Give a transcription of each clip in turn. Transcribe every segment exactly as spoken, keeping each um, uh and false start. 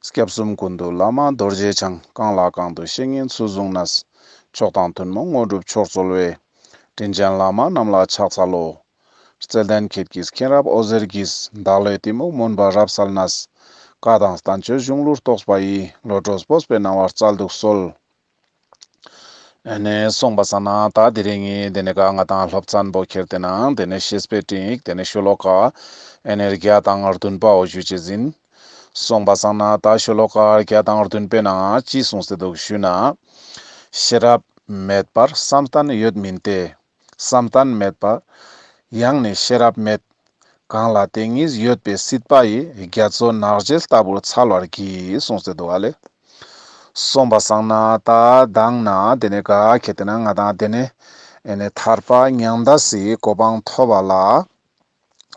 སྐྱབས་གསུམ་ཀུན་འདུས་བླ་མ་རྡོ་རྗེ་འཆང་། གང་ལ་གང་འདུལ་བཤེས་གཉེན་ཚུལ་བཟུང་ནས། མཆོག་དང་ཐུན་མོང་དངོས་གྲུབ་མཆོག་སྩོལ་བའི། དྲིན་ཅན་བླ་མ་རྣམས་ལ་ཕྱག་འཚལ་ལོ། བརྩེ་ལྡན་ཁྱེད་ཀྱི་མཁྱེན་རབ་འོད་ཟེར་གྱིས། བདག་བློའི་གཏི་མུག་མུན་པ་རབ་བསལ་ནས། བཀའ་དང་བསྟན་བཅོས་གཞུང་ལུགས་རྟོགས་པ་ཡི། བློ་གྲོས་སྤོབས་པའི་སྣང་བ་སྩལ་དུ་གསོལ། ཨེ་ནེ་སོང་པ་སང་ན་ད་དེ་རིང་ངི་དེ་ནེ་ག་ང་དང་སློབ་ཚན་པོ་ཁྱེར་ཏེ་ན་དེ་ནེ་བཤེས་པའི་སྤྲིངས་ཡིག་དེ་ནེ་ཤོ་ལོ་ཀ་ཨེ་ནེ་བརྒྱ་དང་བདུན་པའོ་ཞུ་ཅེས་ཨིན། སོང་པ་སང་ན་ད་ཤོ་ལོ་ཀ་བརྒྱ་དང་བདུན་པའི་ནང་ཅི་གསུངས་ཏེ་འདུག་ཞུ་ན། ཤེས་རབ་མེད་པར་བསམ་གཏན་ཡོད་མིན་ཏེ། བསམ་གཏན་མེད་པ། ཡང་ན་ཤེས་རབ་མེད། གང་ལ་དེ་ཉིད་ཡོད་པའི་སྲིད་པ་ཡི། རྒྱ་མཚོ་ནགས་བྱེ་ལྟ་བུར་འཚལ་བར་བགྱི། གསུངས་ཏེ་འདུག་ཨ་ལེ། སོང་པ་སང་ན་ད་མདང་ན་དེ་ནེ་ག་ཁྱེར་ཏེ་ན་ང་དང་དེ་ནེ་ཨེ་ནེ་ཐར་པ་མྱང་འདས་སི་གོ་འཕང་ཐོབ་པ་ལ་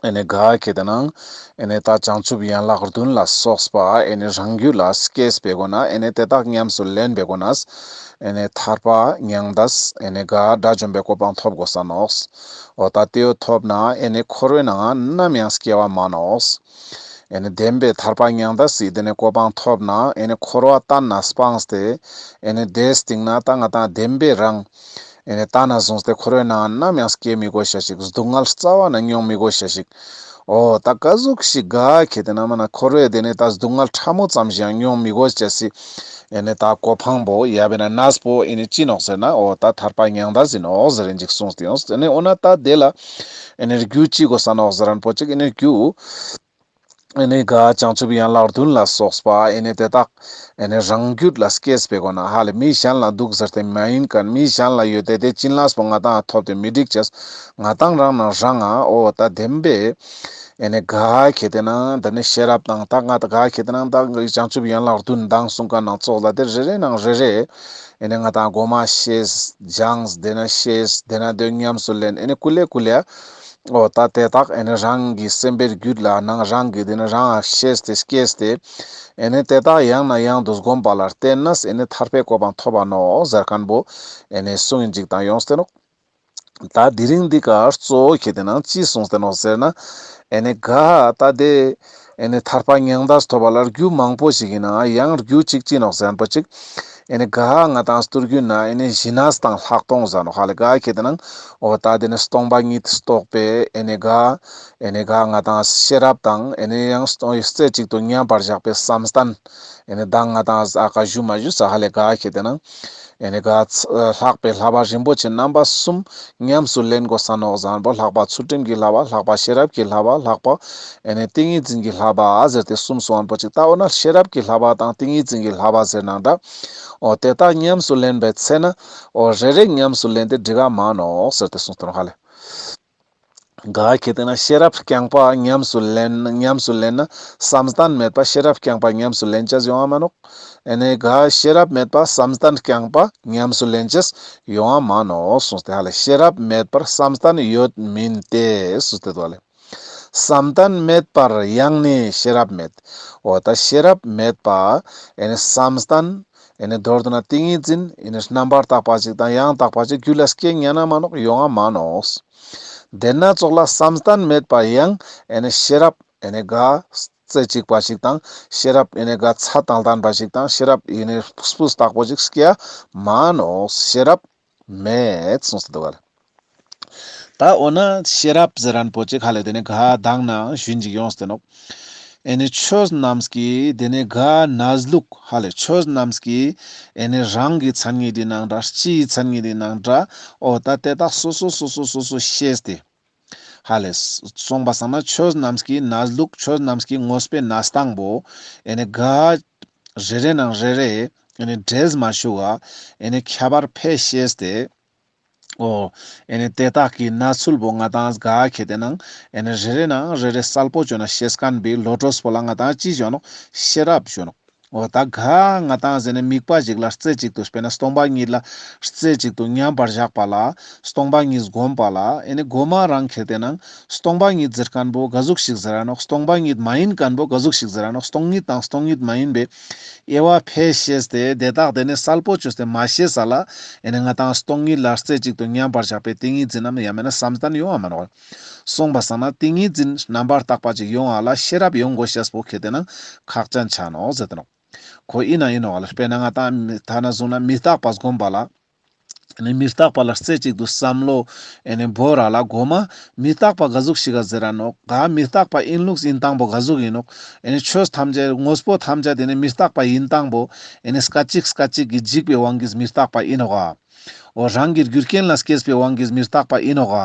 ཨེ་ནེ་ག་ཁྱེར་ཏེ་ན་ཨེ་ནེ་ད་བྱང་ཆུབ་ཡན་ལག་བདུན་ལ་སོགས་པ་ཨེ་ནེ་རང་རྒྱུད་ལ་སྐྱེས་པའི་སྒོ་ནས་ཨེ་ནེ་དེ་དག་ཉམས་སུ་ལེན་པའི་སྒོ་ནས་ཨེ་ནེ་ཐར་པ་མྱང་འདས་ཨེ་ནེ་ག་དགྲ་བཅོམ་པའི་གོ་འཕང་ཐོབ་དགོས་ས་ནོག། འོ་ད་དེའོ་ཐོབ་ན་ཨེ་ནེ་འཁོར་བའི་ནང་ནམ་ཡང་སྐྱེ་བ་མ་ནོག། ཨེ་ནེ་བདེན་པའི་ཐར་པ་མྱང་འདས་སི་དེ་ནེ་གོ་འཕང་ཐོབ་ན་ཨེ་ནེ་འཁོར་བ་གཏན་ནས་སྤངས་ཏེ་ཨེ་ནེ་དེའི་སྟིང་ནེ་ད་ང་དང་བདེན་པའི་རང་ཨེ་ནེ་གཏན་ནས་བཟུང་སྟེ་འཁོར་བའི་ནང་ནམ་ཡང་སྐྱེ་མི་དགོས་ཤེས་ཤིག། སྡུག་བསྔལ་རྩ་བ་ནས་མྱོང་མི་དགོས་ཤེས་ཤིག། འོ་ད་ག་ཟུག་ཞིག་ག་ཁྱེར་ཏེ་ན་མ་ན་འཁོར་བའི་དེ་ནེ་ད་སྡུག་བསྔལ་ཕྲ་མོ་ཙམ་ཞིག་ཡང་མྱོང་མི་དགོས་ཤེས་སི་ཨེ་ནེ་ད་གོ་འཕང་པོ་ཡ་བེ་ན་གནས་པོ་ཨེ་ནེ་ཅི་ནོག་ཟེར་ན་འོ་ད་ཐར་པ་མྱང་འདས་ཨིན་ནོག་ཟེར་ཨེ་ཅིག་གསུངས་ཏེ་ཡོང་། ཨེ་ནེ་འོ་ན་ད་དེ་ལ་ཨེ་ནེ་རྒྱུ་ཅི་དགོས་ས་ནོག་ཟེར་ན་པོ་ཅིག་ཨེ་ནེ་རྒྱུ་ཨེ་ནེ་ག་བྱང་ཆུབ་ཡན་ལག་བདུན་ལ་སོགས་པ་ཨེ་ནེ་དེ་དག་ཨེ་ནེ་རང་རྒྱུད་ལ་སྐྱེས་པའི་སྒོ་ནས་ཧ་ལེ་མི་གཞན་ལ་འདུག་ཟེར་ཏེ་མ་ཡིན་མཁན་མི་གཞན་ལ་ཡོད་དེ་དེ་བྱིན་རླབས་པོ་ང་དང་ཐོབ་སྟེ་མི་འགྲིག་ཅེས་ང་དང་རང་ནང་རང་ང་འོ་ད་བདེན་པའི་ཨེ་ནེ་ག་ཁྱེར་ཏེ་ན་དེ་ནེ་ཤེས་རབ་དང་ད་ང་ད་ག་ཁྱེར་ཏེ་ན་ད་བྱང་ཆུབ་ཡན་ལག་བདུན་མདང་གསུངས་མཁན་ནང་ཙོགས་ལ་དེ་རེ་རེ་ནང་རེ་རེ་ཨེ་ནེ་ང་དང་གོ་མ་ཤེས་སྦྱངས་དེ་ནེ་ཤེས་དེ་ནེ་དེ་ཉམས་སུ་ལེན་ཨེ་ནེ་ཀུ་ལེ་ཀུ་ལེ་འོ་ད་དེ་དག་ཨེ་ནེ་རང་གི་སེམས་པའི་རྒྱུད་ལ་ནང་རང་གི་དེ་ནེ་རང་ཤེས་ཏེ་སྐྱེས་ཏེ་ཨེ་ནེ་དེ་དག་ཡང་ནས་ཡང་དུ་བསྒོམ་པ་ལ་བརྟེན་ནས་ཨེ་ནེ་ཐར་པའི་གོ་འཕང་ཐོབ་པ་ནོག་ཟེར་མཁན་པོ་ཨེ་ནེ་གསུངས་ཨིན་ཅིག་དང་ཡོངས་ཏེ་ནོག། ད་དེ་རིང་འདི་ག་གཙོ་བོ་ཁྱེར་ཏེ་ན་ཅི་གསུངས་ཏེ་ནོག་ཟེར་ན་ཨེ་ནེ་ག་ད་དེ་ཨེ་ནེ་ཐར་པ་མྱང་འདས་ཐོབ་པ་ལ་རྒྱུ་མང་པོ་ཞིག་ཨིན་ན་ཡང་རྒྱུ་གཅིག་ཅི་ནོག་ཟེར་ན་པོ་ཅིག་ཨེ་ནེ་ག་ང་དང་སྟོད་རྒྱུད་ན་ཨེ་ནེ་ཞི་གནས་དང་ལྷག་མཐོང་ཟེར་ནོག་ཧ་ལེ། ག་ཁྱེར་ཏེ་ན་འོ་ད་དེ་ནེ་སྟོང་པ་ཉིད་རྟོགས་པའི་ཨེ་ནེ་ག་ཨེ་ནེ་ག་ང་དང་ཤེས་རབ་དང་ཨེ་ནེ་ཡང་སྟོང་རྩེ་གཅིག་ཏུ་མཉམ་པར་བཞག་པའི་བསམ་གཏན་ཨེ་ནེ་མདང་ང་དང་ཨ་ཀ་ཞུ་མ་ཞུས་ས་ཧ་ལེ། ག་ཁྱེར་ཏེ་ན་ཨེ་ནེ་ག་ལྷག་པའི་བསླབ་པ་རིན་པོ་ཆེ་རྣམ་པ་གསུམ་ཉམས་སུ་ལེན་དགོས་ས་ནོག་ཟེར་ན་པོ་ལྷག་པ་ཚུལ་ཁྲིམས་ཀྱི་བསླབ་པ་ལྷག་པ་ཤེས་རབ་ཀྱི་བསླབ་པ་ལྷག་པ་ཨེ་ནེ་ཏིང་ངེ་འཛིན་གྱི་བསླབ་པ་ཟེར་ཏེ་གསུམ་སོང་བ་པོ་ཅིག། ད་འོ་ན་ཤེས་རབ་ཀྱི་བསླབ་པ་དང་ཏིང་ངེ་འཛིན་གྱི་བསླབ་པ་ཟེར་ནའང་འདྲ། འོ་དེ་དག་ཉམས་སུ་ལེན་པའི་ཚེ་ན་འོ་རེ་རེ་ཉམས་སུ་ལེན་ཏེ་འགྲིག་ག་མ་ནོག་ཟེར་ཏེ་གསུངས་ཏེ་ནོག་ཧ་ལེ། ག་ཁྱེར་ཏེ་ན་ཤེས་རབ་རྐྱང་པ་ཉམས་སུ་ལེན་ཉམས་སུ་ལེན་ན་བསམ་གཏན་མེད་པ་ཤེས་རབ་རྐྱང་པ་ཉམས་སུ་ལེན་ཅེས་ཡོང་བ་མ་ནོག། ཨེ་ནེ་ག་ཤེས་རབ་མེད་པ་བསམ་གཏན་རྐྱང་པ་ཉམས་སུ་ལེན་ཅེས་ཡོང་བ་མ་ནོག་གསུངས་ཏེ་ཧ་ལེ། ཤེས་རབ་མེད་པར་བསམ་གཏན་ཡོད་མིན་ཏེ་གསུངས་ཏེ་འདུག་ལེ། བསམ་གཏན་མེད་པར་ཡང་ན་ཤེས་རབ་མེད། འོ་ད་ཤེས་རབ་མེད་པ་ཨེ་ནེ་བསམ་གཏན་ཨེ་ནེ་མདོར་བསྡུ་ན་ཏིང་ངེ་འཛིན་ཨེ་ནེ་རྣམ་པར་དག་པ་ཅིག་དང་ཡང་དག་པ་ཅིག་རྒྱུད་ལ་སྐྱེ་ཉན་ན་མ་ནོག་ཡོང་ང་མ་ནོག། དེ་ན་ཙོགས་ལ་བསམ་གཏན་མེད་པ་ཡང་ཨེ་ནེ་ཤེས་རབ་ཨེ་ནེ་ག་རྩེ་གཅིག་པ་ཞིག་དང་ཤེས་རབ་ཨེ་ནེ་ག་ཚད་དང་ལྡན་པ་ཞིག་དང་ཤེས་རབ་ཨེ་ནེ་སྤུས་དག་པོ་ཞིག་སྐྱེ་མ་ནོག། ཤེས་རབ་མེད་གསུངས་ཏེ་འདུག་ག་ལེ། ད་འོ་ན་ཤེས་རབ་ཟེར་མཁན་པོ་ཅིག་ཧ་ལེ་དེ་ནེ་ག་མདང་ན་ཞུན་ཅིག་ཡོངས་ཏེ་ནོག། ཨེ་ནེ་ཆོས་རྣམས་ཀྱི་དེ་ནེ་ག་གནས་ལུགས་ཧ་ལེ་ཆོས་རྣམས་ཀྱི་ཨེ་ནེ་རང་གི་མཚན་ཉིད་དེ་ནང་འདྲ་སྤྱིའི་མཚན་ཉིད་དེ་ནང་འདྲ་འོ་ད་དེ་དག་སོ་སོ་སོ་སོ་སོ་སོ་ཤེས་ཏེ། ཧ་ལེ། སོང་པ་སང་ན་ཆོས་རྣམས་ཀྱི་གནས་ལུགས་ཆོས་རྣམས་ཀྱི་དངོས་པོའི་གནས་སྟངས་པོ་ཨེ་ནེ་ག་རེ་རེ་ནང་རེ་རེ་ཨེ་ནེ་འདྲེས་མ་ཞུགས་པ་ཨེ་ནེ་ཁྱད་པར་ཕེ་ཤེས་ཏེ། འོ་ཨེ་ནེ་དེ་དག་གི་གནས་ཚུལ་པོ་ང་དང་ག་ཁྱེར་ཏེ་ནང་ཨེ་ནེ་རེ་རེ་ནང་རེ་རེ་གསལ་པོ་ཅོ་ན་ཤེས་མཁན་པའི་བློ་གྲོས་པོ་ལ་ང་དང་ཅི་ཞུ་ནོག། ཤེས་རབ་ཞུ་ནོག། འོ་ད་ག་ང་ཏང་ཟེར་ན་དམིགས་པ་ཞིག་ལ་རྩེ་གཅིག་ཏུ་དཔེར་ན་སྟོང་པ་ཉིད་ལ་རྩེ་གཅིག་ཏུ་མཉམ་པར་བཞག་པ་ལ་སྟོང་པ་ཉིད་སྒོམ་པ་ལ་ཨེ་ནི་གོ་མ་རང་ཁེ་ཏེ་ན་སྟོང་པ་ཉིད་ཟེར་མཁན་པོ་ག་ཟུག་ཞིག་ཟེར་ར་ནོག་སྟོང་པ་ཉིད་མ་ཡིན་མཁན་པོ་ག་ཟུག་ཞིག་ཟེར་ར་ནོག་སྟོང་ཉིད་དང་སྟོང་ཉིད་མ་ཡིན་པའི་དབྱེ་བ་ཕེ་ཤེས་ཏེ་དེ་དག་དེ་ནི་གསལ་པོ་བཅོས་ཏེ་མ་ཤེས་ས་ལ་ཨེ་ནི་ང་ཏང་སྟོང་ཉིད་ལ་རྩེ་གཅིག་ཏུ་མཉམ་པར་བཞག་པའི་ཏིང་ངེ་འཛིན་ནམ་ཡང་མེད་ན་བསམ་གཏན་ཡོང་བ་མ་ནོག་སོང་པ་སང་ན་ཏིང་ངེ་འཛིན་རྣམ་པར་དག་པ་ཅིག་ཡོང་བ་ལ་ཤེས་རབ་ཡོང་དགོས་ཤེས་པོ་ཁེ་ཏེ་ན་ཁག་ཅན་ཆ་ནོག་ཟེར་ཏེ་ནོག་ཁོ་ཨིན་ན་ཨིན་ནོག་ལ་དཔེར་ན་ང་ཏང་ཐ་ན་བཟུང་ན་མི་རྟག་པ་སྒོམ་པ་ལ། ཨེ་ནི་མི་རྟག་པ་ལ་རྩེ་གཅིག་ཏུ་བསམ་བློ་ཨེ་ནི་བོར་ར་ལ་གོ་མ་མི་རྟག་པ་ག་ཟུག་ཞིག་ག་ཟེར་ར་ནོག་ག་མི་རྟག་པ་ཨིན་ལུགས་ཨིན་སྟངས་པོ་ག་ཟུག་ཨིན་ནོག་ཨེ་ནི་ཆོས་ཐམས་ཅད་དངོས་པོ་ཐམས་ཅད་དེ་ནི་མི་རྟག་པ་ཨིན་སྟངས་པོ་ཨེ་ནི་སྐད་ཅིག་སྐད་ཅིག་གི་འཇིག་པའི་དབང་གིས་མི་རྟག་པ་ཨིན་ནོག་ག་འོ་རང་གི་རྒྱུ་རྐྱེན་ལ་སྐྱེས་པའི་དབང་གིས་མི་རྟག་པ་ཨིན་ནོག་ག་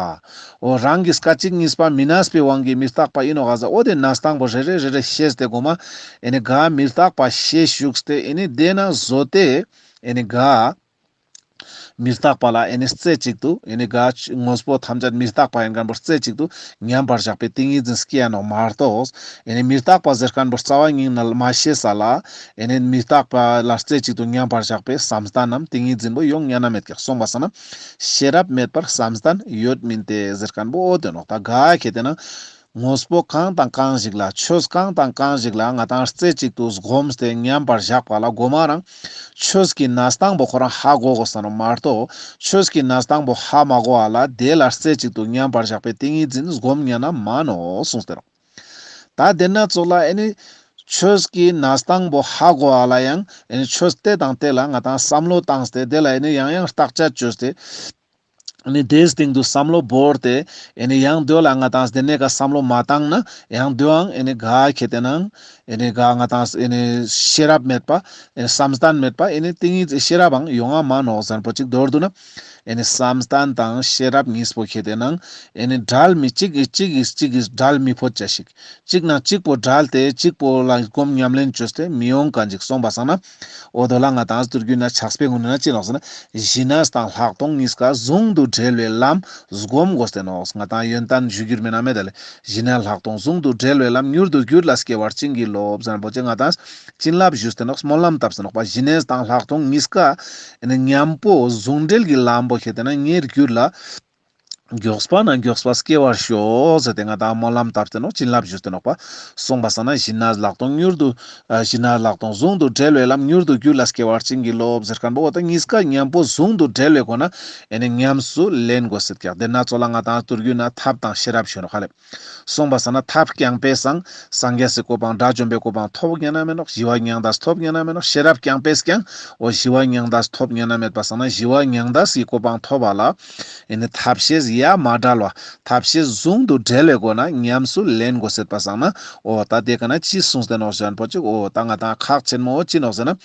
འོ་རང་གི་སྐད་ཅིག་གཉིས་པ་མི་གནས་པའི་དབང་གིས་མི་རྟག་པ་ཨིན་ནོག་ག་ཟེར་འོ་དེ་གནས་སྟངས་པོ་རེ་རེ་རེ་རེ་ཤེས་ཏེ་གོ་མ་ཨེ་ནི་ག་མི་རྟག་པ་ཤེས་བཅུག་སྟེ་ཨེ་ནི་དེ་ན་བཟོ་སྟེ་ཨེ་ནི་ག་མི་རྟག་པ་ལ་ཨེ་ནི་རྩེ་གཅིག་ཏུ་ཨེ་ནི་ག་དངོས་པོ་ཐམས་ཅད་མི་རྟག་པ་ཡིན་མཁན་པོ་རྩེ་གཅིག་ཏུ་མཉམ་པར་བཞག་པའི་ཏིང་ངེ་འཛིན་སྐྱེ་ཡ་ནོག་མ་གཏོགས་ཨེ་ནི་མི་རྟག་པ་ཟེར་མཁན་པོ་རྩ་བ་ཉིད་ནས་མ་ཤེས་ས་ལ་ཨེ་ནི་མི་རྟག་པ་ལ་རྩེ་གཅིག་ཏུ་མཉམ་པར་བཞག་པའི་བསམ་གཏན་ནམ་ཏིང་ངེ་འཛིན་པོ་ཡོང་ཉན་ན་མེད་ཀྱག་སོང་པ་སང་ན་ཤེས་རབ་མེད་པར་བསམ་གཏན་ཡོད་མིན་ཏེ་ཟེར་མཁན་པོ་འོ་དེ་ནོག་ད་ག་ཁེ་ཏེ་ན། དངོས་པོ་གང་དང་གང་ཞིག་ལ་ཆོས་གང་དང་གང་ཞིག་ལ་ང་ཏང་རྩེ་གཅིག་ཏུ་སྒོམས་ཏེ་མཉམ་པར་བཞག་པ་ལ་གོ་མ་རང་ཆོས་ཀྱི་གནས་སྟངས་པོ་ཁོ་རང་ཧ་གོ་དགོས་ས་ནོག་མ་གཏོགས་ཆོས་ཀྱི་གནས་སྟངས་པོ་ཧ་མ་གོ་བ་ལ་དེ་ལ་རྩེ་གཅིག་ཏུ་མཉམ་པར་བཞག་པའི་ཏིང་ངེ་འཛིན་སྒོམ་ཉན་ན་མ་ནོག་གསུངས་ཏེ་ནོག་ད་དེ་ན་ཙོགས་ལ་ཨེ་ནི་ཆོས་ཀྱི་གནས་སྟངས་པོ་ཧ་གོ་བ་ལ་ཡང་ཨེ་ནི་ཆོས་དེ་དང་དེ་ལ་ང་ཏང་བསམ་བློ་བཏང་སྟེ་དེ་ལ་ཨེ་ནི་ཡང་ཡང་བརྟག་དཔྱད་བཅོས་ཏེ། ཨེ་ནི་དེའི་སྟེང་དུ་བསམ་བློ་བོར་ཏེ་ཨེ་ནི་ཡང་དོ་ལ་ང་ཏང་དེ་ནས་ཀ་བསམ་བློ་མ་བཏང་ན་ཡང་དོའང་ཨེ་ནི་ག་ཁེ་ཏེ་ནང་ཨེ་ནི་ག་ང་ཏང་ཨེ་ནི་ཤེས་རབ་མེད་པ་ཨེ་ནི་བསམ་གཏན་མེད་པ་ཨེ་ནི་ཏིང་ངེ་ཤེས་རབ་འང་ཡོང་ང་མ་ནོག་ཟེར་པོ་ཅིག་མདོར་བསྡུ་ན་ཨེ་ནི་བསམ་གཏན་དང་ཤེས་རབ་གཉིས་པོ་ཁེ་ཏེ་ནང་ཨེ་ནི་བྲལ་མི་གཅིག་གིས་གཅིག་གིས་གཅིག་གིས་བྲལ་མི་ཕོད་ཅ་ཞིག་གཅིག་ན་གཅིག་པོ་བྲལ་ཏེ་གཅིག་པོ་ལ་སྒོམ་ཉམས་ལེན་བཅོས་ཏེ་མི་ཡོང་མཁན་ཅིག་སོང་པ་སང་ན། འོ་དོ་ལ་ང་ཏང་དུས་རྒྱུན་ན་ཆགས་པའི་ངོས་ནས་ཅི་ནོག་ཟེར་ན། ཞི་གནས་དང་ལྷག་མཐོང་གཉིས་ཀ་ཟུང་དུ་འབྲེལ་བའི་ལམ་སྒོམ་དགོས་ཏེ་ནོག་ང་ཏང་ཡོན་ཏན་ཞུ་རྒྱུར་མེད་ན་མེད་ད་ལེ། ཞི་གནས་ལྷག་མཐོང་ཟུང་དུ་འབྲེལ་བའི་ལམ་མྱུར་དུ་གྱུར་ལ་སྐྱེ་བར་བྱིན་གྱིས་རློབས་ཟེར་ན་པོ་ཅི་ང་ཏང་བྱིན་རླབས་ཞུས་ཏེ་ནོག་སྨོན་ལམ་བཏབ་སྟེ་ནོག་པ། ཞི་གནས་དང་ལྷག་མཐོང་གཉིས་ཀ་ཨེ་ནི་མཉམ་པོ་ཟུང་འབྲེལ་གྱི་ལམ་པོ་ཁེ་ཏེ་ན་ངེར་གྱུར་ལ། མགྱོགས་པ་ན་མགྱོགས་པ་སྐྱེ་བར་ཤོག་ཟེར་ཏེ་ང་ཏང་སྨོན་ལམ་བཏབ་སྟེ་ནོག་བྱིན་རླབས་ཞུས་ཏེ་ནོག་པ། གསུངས་པ་སང་ན་ཞི་གནས་ལྷག་མཐོང་མྱུར་དུ་ཨ་ཞི་གནས་ལྷག་མཐོང་ཟུང་དུ་འབྲེལ་བའི་ལམ་མྱུར་དུ་གྱུར་ལ་སྐྱེ་བར་བྱིན་གྱིས་རློབས་ཟེར་མཁན་པོ་འོ་ད་གཉིས་ཀ་མཉམ་པོ་ཟུང་དུ་འབྲེལ་བའི་སྒོ་ན་ཨེ་ནི་ཉམས་སུ་ལེན་དགོས་ཟེར་ཀྱག་དེ་ན་ཙོགས་ལ་ང་ཏང་དུས་རྒྱུན་ན་ཐབས་དང་ཤེས་རབ་ཞུ་ནོག་ཧ་ལེ། གསུངས་པ་སང་ན་ཐབས་རྐྱང་པས་སང་སངས་རྒྱས་སི་གོ་འཕང་དགྲ་བཅོམ་པའི་གོ་འཕང་ཐོབ་ཉན་ན་མེད་ནོག་ཞི་བ་མྱང་འདས་ཐོབ་ཉན་ན་མེད་ནོག་ཤེས་རབ་རྐྱང་པས་ཀྱང་འོ་ཞི་བ་མྱང་འདས་ཐོབ་ཉན་ན་མེད་པ་སང་ན་ཞི་བ་མྱང་འདས་སི་གོ་འཕང་ཐོབ་པ་ལ། ཨེ་ནི་ཐབས་ཤེས་ཡ་མ་བྲལ་བ། ཐབས་ཤེས་ཟུང་དུ་འབྲེལ་བའི་སྒོ་ན་ཉམས་སུ་ལེན་དགོས་ཟེར་པ་སང་ན། འོ་ད་དེ་ཀ་ན་ཅི་གསུངས་ཏེ་ནོག་ཞན་པོ་ཅིག་འོ་ད་ང་ཏང་ཁག་ཆེན་མོ་ཅི་ནོག་ཟེར་ན།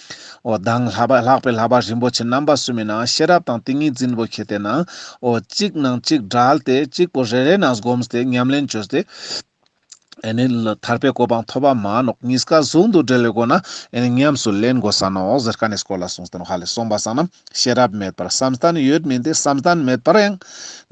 འོ་དང་ལྷག་པ་ལྷག་པའི་བསླབ་པ་རིན་པོ་ཆེ་རྣམ་པ་གསུམ་མི་ནང་ཤེས་རབ་དང་ཏིང་ངེ་འཛིན་པོ་ཁེ་ཏེ་ན། འོ་གཅིག་ནང་གཅིག་བྲལ་ཏེ་གཅིག་པོ་རེ་རེ་ནང་སྒོམས་ཏེ་ཉམས་ལེན་བཅོས་ཏེ། ཨེ་ནི་ཐར་པའི་གོ་འཕང་ཐོབ་པ་མ་ནོག་གཉིས་ཀ་ཟུང་དུ་འབྲེལ་བའི་སྒོ་ན་ཨེ་ནི་ཉམས་སུ་ལེན་དགོས་ས་ནོག་ཟེར་མཁན་ནི་སྐོར་ལ་གསུངས་ཏེ་ནོག་ཧ་ལེ། གསུངས་པ་སང་ན་ཤེས་རབ་མེད་པར་བསམ་གཏན་ཡོད་མིན་ཏེ། བསམ་གཏན་མེད་པར་ཡང་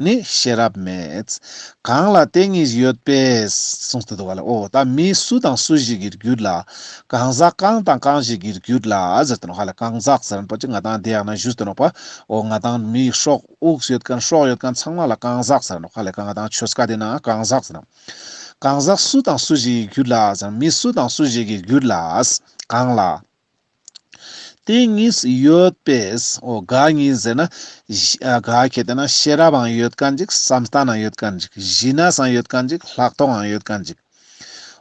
ནི་ཤེས་རབ་མེད། གང་ལ་དེ་གཉིས་ཡོད་པས་གསུངས་ཏེ་འདུག་ཧ་ལེ། འོ་ད་མི་སུ་དང་སུ་ཞིག་གི་རྒྱུད་ལ། གང་ཟག་གང་དང་གང་ཞིག་གི་རྒྱུད་ལ་ཟེར་ཏེ་ནོག་ཧ་ལེ། གང་ཟག་ཟེར་མཁན་པོ་ཅིག་ང་ཏང་དེ་ཡང་ན་ཞུས་ཏེ་ནོག་པ། འོ་ང་ཏང་མི་སྲོག་དབུགས་ཡོད་མཁན་སྲོག་ཡོད་མཁན་ཚང་མ་ལ་གང་ཟག་ཟེར་ནོག་ཧ་ལེ། ང་ཏང་ཆོས་ཀ་དེ་ན་གང་ཟག་ཟེར་ནོག་གང་ཟག་སུ་དང་སུ་ཞིག་གི་རྒྱུད་ལ་ཟེར་མི་སུ་དང་སུ་ཞིག་གི་རྒྱུད་ལ་གང་ལ། དེ་གཉིས་ཡོད་པས། འོ་ག་གཉིས་ཟེར་ན། ག་ཁེ་ཏེ་ན་ཤེས་རབ་འང་ཡོད་མཁན་ཅིག་བསམ་གཏན་འང་ཡོད་མཁན་ཅིག་ཞི་གནས་འང་ཡོད་མཁན་ཅིག་ལྷག་མཐོང་འང་ཡོད་མཁན་ཅིག་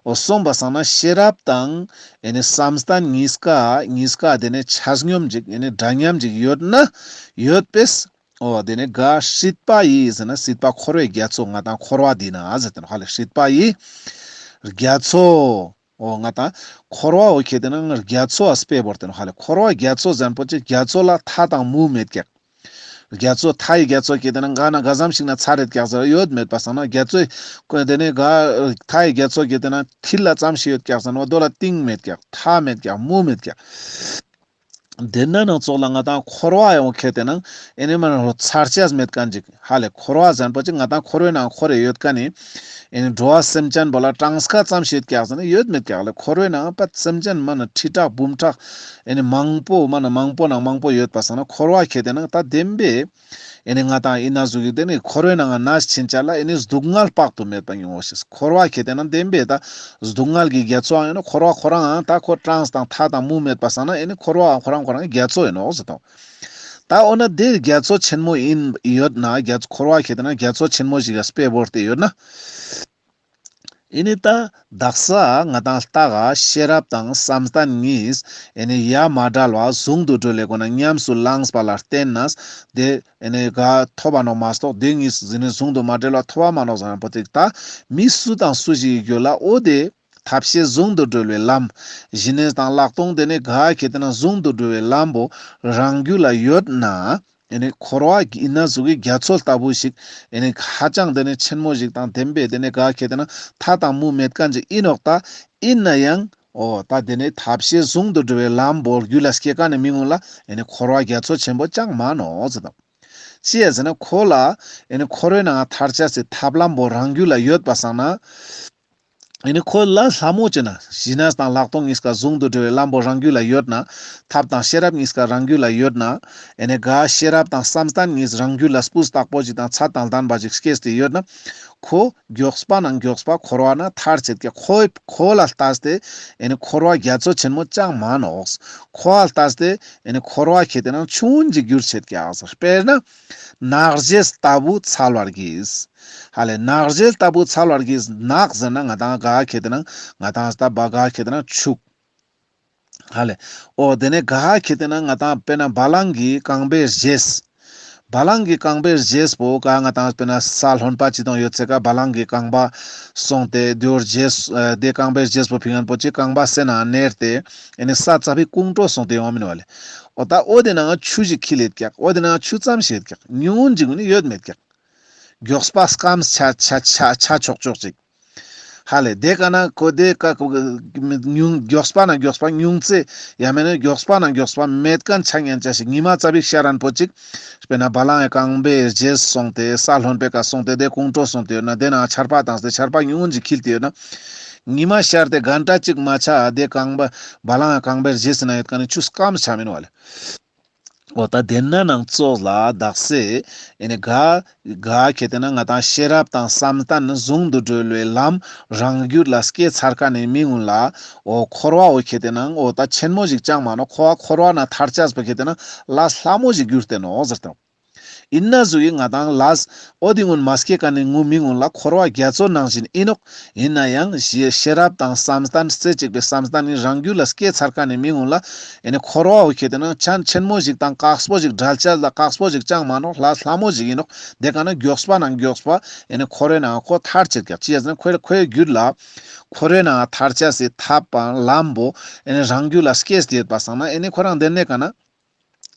འོ་གསུངས་པ་སང་ན་ཤེས་རབ་དང་ཨེ་ནི་བསམ་གཏན་གཉིས་ཀ་གཉིས་ཀ་དེ་ནི་ཆ་སྙོམས་ཅིག་ཨེ་ནི་འདྲ་མཉམ་ཅིག་ཡོད་ན་ཡོད་པས། འོ་དེ་ནི་ག་སྲིད་པ་ཡི་ཟེར་ན་སྲིད་པ་འཁོར་བའི་རྒྱ་མཚོ་ང་ཏང་འཁོར་བ་འདི་ན་ཟེར་ཏེ་ནོག་ཧ་ལེ། སྲིད་པ་ཡི་རྒྱ་མཚོ། འོ་ང་ཏང་འཁོར་བ་འོ་ཁེ་ཏེ་ན་རྒྱ་མཚོ་ཨ་སྤེ་བོར་ཏེ་ནོག་ཧ་ལེ། འཁོར་བ་རྒྱ་མཚོ་ཟེར་མཁན་པོ་ཅིག་རྒྱ་མཚོ་ལ་མཐའ་དང་མུ་མེད་ཀྱག་རྒྱ་མཚོ་མཐའ་ཡི་རྒྱ་མཚོ་ཁེ་ཏེ་ན་ག་ན་ག་ཙམ་ཞིག་ན་ཚར་རེད་ཀྱག་ཟེར་ཡོད་མེད་པ་སང་ན་རྒྱ་མཚོའི་ཀོ་དེ་ནི་ག་མཐའ་ཡི་རྒྱ་མཚོ་ཁེ་ཏེ་ན་མཐིལ་ལ་ཙམ་ཞིག་ཡོད་ཀྱག་ཟེར་ན་འོ་དོ་ལ་གཏིང་མེད་ཀྱག་མཐའ་མེད་ཀྱག་མུ་མེད་ཀྱག་དེ་ན་ནང་ཙོགས་ལ་ང་ཏང་འཁོར་བ་ཡོང་ཁེ་ཏེ་ནང་ཨེ་ནི་མ་ནི་ཚར་ཆ་མེད་མཁན་ཅིག་ཧ་ལེ། འཁོར་བ་ཟེར་པོ་ཅིག་ང་ཏང་འཁོར་བའི་ནང་འཁོར་རེ་ཡོད་མཁན་ནི་ཨེ་ནི་འགྲོ་བ་སེམས་ཅན་པོ་ལ་གྲངས་ཀ་ཙམ་ཤེས་ཀྱག་ཟེར་ན་ཡོད་མེད་ཀྱག་ལེ། འཁོར་བའི་ནང་པ་སེམས་ཅན་མ་ནི་ཁྲི་ཕྲག་འབུམ་ཕྲག་ཨེ་ནི་མང་པོ་མ་ནི་མང་པོ་ནང་མང་པོ་ཡོད་པ་སང་ན་འཁོར་བ་ཁེ་ཏེ་ནང་ད་བདེན་པའི་ཨེ་ནི་ང་ཏང་ཨི་ན་ཟུག་གི་དེ་ནི་འཁོར་བའི་ནང་ང་ན་ཕྱིན་ཆད་ལ་ཨེ་ནི་སྡུག་བསྔལ་དཔག་ཏུ་མེད་པ་མྱོང་བ་ཞིག་འཁོར་བ་ཁེ་ཏེ་ནང་བདེན་པའི་ད་སྡུག་བསྔལ་གྱི་རྒྱ་མཚོའང་ཨེ་ནི་འཁོར་བ་ཁོ་རང་ད་ཁོ་གྲངས་དང་མཐའ་དང་མུ་མེད་པ་སང་ན་ཨེ་ནི་འཁོར་བའང་ཁོ་རང་ཁོ་རང་རྒྱ་མཚོ་ཨིན་ནོག་ཟེར་དང་། ད་འོ་ན་དེ་རྒྱ་མཚོ་ཆེན་མོ་ཨིན་ཡོད་ན་རྒྱ་འཁོར་བ་ཁེ་ཏེ་ནང་རྒྱ་མཚོ་ཆེན་མོ་ཞིག་ལ་དཔེ་བོར་ཏེ་ཡོད་ན། ཨེ་ནི་ད་དག་ས་ང་ཏང་ལྟ་ག་ཤེས་རབ་དང་བསམ་གཏན་གཉིས་ཨེ་ནི་ཡ་མ་བྲལ་བ་ཟུང་དུ་འབྲེལ་བའི་སྒོ་ནས་ཉམས་སུ་བླངས་པ་ལ་བརྟེན་ནས་དེ་ཨེ་ནི་ག་ཐོབ་པ་ནོག་མ་གཏོགས་དེ་གཉིས་ཟེར་ནས་ཟུང་དུ་མ་འབྲེལ་བ་ཐོབ་པ་མ་ནོག་ཟེར་ན་པོ་ཏིག་ད་མི་སུ་དང་སུ་ཞིག་གི་རྒྱུད་ལ་འོ་དེ་ཐབས་ཤེས་ཟུང་དུ་འབྲེལ་བའི་ལམ་ཞི་གནས་དང་ལྷག་མཐོང་དེ་ནི་ག་ཁེ་ཏེ་ནང་ཟུང་དུ་འབྲེལ་བའི་ལམ་པོ་རང་རྒྱུད་ལ་ཡོད་ན། ཨེ་ནི་འཁོར་བ་ཨི་ན་ཟུག་གི་རྒྱ་མཚོ་ལྟ་བུ་ཞིག་ཨེ་ནི་ཧ་ཅང་དེ་ནི་ཆེན་མོ་ཞིག་དང་ལྡན་པའི་དེ་ནི་ག་ཁེ་ཏེ་ན་མཐའ་དང་མུ་མེད་མཁན་ཅིག་ཨིན་ནོག་ད། ཨིན་ན་ཡང་འོ་ད་དེ་ནི་ཐབས་ཤེས་ཟུང་དུ་འབྲེལ་བའི་ལམ་པོ་རྒྱུད་ལ་སྐྱེ་མཁན་ནི་མི་ངོ་ལ་ཨེ་ནི་འཁོར་བ་རྒྱ་མཚོ་ཆེན་པོ་ཅང་མ་ནོག་ཟེར་དང་། ཅི་ཡ་ཟེར་ན་ཁོ་ལ་ཨེ་ནི་འཁོར་བའི་ནང་ཐར་ཆ་སི་ཐབས་ལམ་པོ་རང་རྒྱུད་ལ་ཡོད་པ་སང་ན། ཨེ་ནི་ཁོ་ལ་ལྷ་མོ་ཅེ་ན་ཞི་གནས་དང་ལྷག་མཐོང་གཉིས་ཀ་ཟུང་དུ་འབྲེལ་བའི་ལམ་པོ་རང་རྒྱུད་ལ་ཡོད་ན། ཐབས་དང་ཤེས་རབ་གཉིས་ཀ་རང་རྒྱུད་ལ་ཡོད་ན། ཨེ་ནི་ག་ཤེས་རབ་དང་བསམ་གཏན་གཉིས་རང་རྒྱུད་ལ་སྤུས་དག་པོ་ཞིག་དང་ཚད་དང་ལྡན་པ་ཞིག་སྐྱེས་ཏེ་ཡོད་ན། ཁོ་མགྱོགས་པ་ནང་མགྱོགས་པ་འཁོར་བ་ན་ཐར་ཆེད་ཀྱག་ཁོ་ཁོ་ལ་ལྟས་ཏེ་ཨེ་ནི་འཁོར་བ་རྒྱ་མཚོ་ཆེན་མོ་ཅང་མ་ནོག་ཁོ་ལ་ལྟས་ཏེ་ཨེ་ནི་འཁོར་བ་ཁེ་ཏེ་ན་ཆུང་ངུན་ཞིག་འགྱུར་ཆེད་ཀྱག་དཔེར་ན། ནགས་རྗེས་ལྟ་བུ་འཚལ་བར་གྱིས། ཧ་ལེ་ནགས་རྗེས་ལྟ་བུ་འཚལ་བར་གྱིས། ནགས་ཟེར་ན་ང་ཏང་ག་ཁེ་ཏེ་ན་ང་ཏང་ལྟ་བ་ག་ཁེ་ཏེ་ན་ཆུ། ཧ་ལེ། འོ་དེ་ནས་ག་ཁེ་ཏེ་ན་ང་ཏང་དཔེར་ན་བ་ལང་གི་རྐང་པའི་རྗེས། བ་ལང་གི་རྐང་པའི་རྗེས་པོ་ག་ང་ཏང་དཔེར་ན་ས་རློན་པ་ཅི་དང་ཡོད་ཚད་ཀ་བ་ལང་གི་རྐང་པ་སོང་སྟེ་དེའོ་རྗེས་ཨ་དེ་རྐང་པའི་རྗེས་པོ་ཕིང་ངན་པོ་ཅི་རྐང་པ་སེ་ན་ནེར་ཏེ་ཨེ་ནི་ས་ཙ་པིག་ཀུང་ཀྲོ་སོང་སྟེ་ཡོང་མིན་བ་ལེ། འོ་ད་འོ་དེ་ནང་ཆུ་ཞིག་ཁྱིལ་ཡོད་ཀྱག་འོ་དེ་ནང་ཆུ་ཙམ་ཞིག་ཡོད་ཀྱག་ཉུང་ངུན་ཞིག་ནི་ཡོད་མེད་ཀྱག་མགྱོགས་པ་སྐམ་ཆ་ཆ་ཆ་ཆ་ཆོག་ཆོག་ཅིག་ཧ་ལེ་དེ་ཀ་ན་ཁོ་དེ་ཀ་ཉུང་མགྱོགས་པ་ན་མགྱོགས་པ་ཉུང་ཙེ་ཡང་མེད་ན་མགྱོགས་པ་ན་མགྱོགས་པ་མེད་མཁན་ཆ་ཉན་ཆ་ཞིག་ཉི་མ་ཙ་པིག་ཤར་རན་པོ་ཅིག་དཔེར་ན་བ་ལང་ངི་རྐང་པའི་རྗེས་སོང་སྟེ་ས་རློན་པའི་ཀ་སོང་སྟེ་དེ་ཀུང་ཀྲོ་སོང་སྟེ་ཡོད་ན་དེ་ནང་ཆར་པ་བཏང་སྟེ་ཆར་པ་ཉུང་ངུན་ཞིག་ཁྱིལ་ཏེ་ཡོད་ན། ཉི་མ་ཤར་ཏེ་གན་ཊ་གཅིག་མ་ཆ་དེ་རྐང་པ་བ་ལང་ངི་རྐང་པའི་རྗེས་ན་ཡོད་མཁན་ནི་ཆུ་སྐམ་ཆ་མིན་བ་ལེ། འོ་ད་དེ་ན་ནང་ཙོགས་ལ་དག་ས་ཨེ་ནི་ག་ག་ཁེ་ཏེ་ན་ང་ཏང་ཤེས་རབ་དང་བསམ་གཏན་ཟུང་དུ་འབྲེལ་བའི་ལམ་རང་རྒྱུད་ལ་སྐྱེས་ཚར་མཁན་ནི་མི་ངུན་ལ་འོ་འཁོར་བ་འོ་ཁེ་ཏེ་ན་འོ་ད་ཆེན་མོ་ཞིག་ཅང་མ་ནོག་འཁོར་བ་འཁོར་བ་ན་ཐར་ཆ་སྤེ་ཁེ་ཏེ་ན་ལས་སླ་མོ་ཞིག་གྱུར་ཏེ་ནོག་ཟེར་ཏེ། ཨིན་ན་ཟུག་གི་ང་ཏང་ལས་འོ་དེ་ངུན་མ་སྐྱེ་མཁན་ནི་ངུ་མི་ངུན་ལ་འཁོར་བ་རྒྱ་མཚོ་ནང་བཞིན་ཨིན་ནོག་ཨིན་ན་ཡང་ཤེས་ཤེས་རབ་དང་བསམ་གཏན་རྩེ་གཅིག་པའི་བསམ་གཏན་ནི་རང་རྒྱུད་ལ་སྐྱེས་ཚར་མཁན་ནི་མི་ངུན་ལ་ཨེ་ནི་འཁོར་བ་འོ་ཁེ་ཏེ་ན་ཆེན་ཆེན་མོ་ཞིག་དང་དཀགས་པོ་ཞིག་བྲལ་ཆ་ལ་དཀགས་པོ་ཞིག་ཅང་མ་ནོག་ལས་སླ་མོ་ཞིག་ཨིན་ནོག་དེ་ཀ་ན་མགྱོགས་པ་ན་མགྱོགས་པ་ཨེ་ནི་འཁོར་བའི་ནང་ཁོ་ཐར་ཆེད་ཀྱག་ཅི་ཡ་ཟེར་ན་ཁོའི་ཁོའི་རྒྱུད་ལ་འཁོར་བའི་ནང་ཐར་ཆ་སི་ཐབས་དང་ལམ་པོ་ཨེ་ནི་རང་རྒྱུད་ལ་སྐྱེས་ཏེ་ཡོད་པ་སང་ན་ཨེ་ནི་ཁོ་རང་དེ་ནས་ཀ་ན།